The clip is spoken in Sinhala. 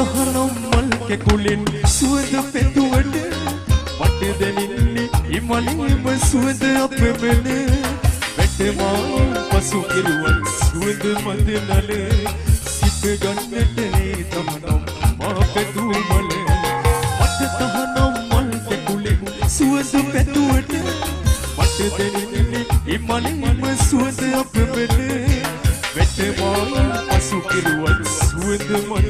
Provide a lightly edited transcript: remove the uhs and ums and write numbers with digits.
තහනම් මල් කැකුලෙන් සුවඳ පැතුවට මට දැනෙන්නේ හිමලේම සුවඳ අපමණ. වැටමා පසු කෙරුවත් සුවඳ මද නල සිත ගන්නට ඒ තහනම් මා පැතුව මල. මට තහනම් මල් කැකුලෙන් සුවඳ පැතුවට මට දැනෙන්නේ හිමලේම සුවඳ අපමණ. වැටමා පසු කෙරුවත් සුවඳ මද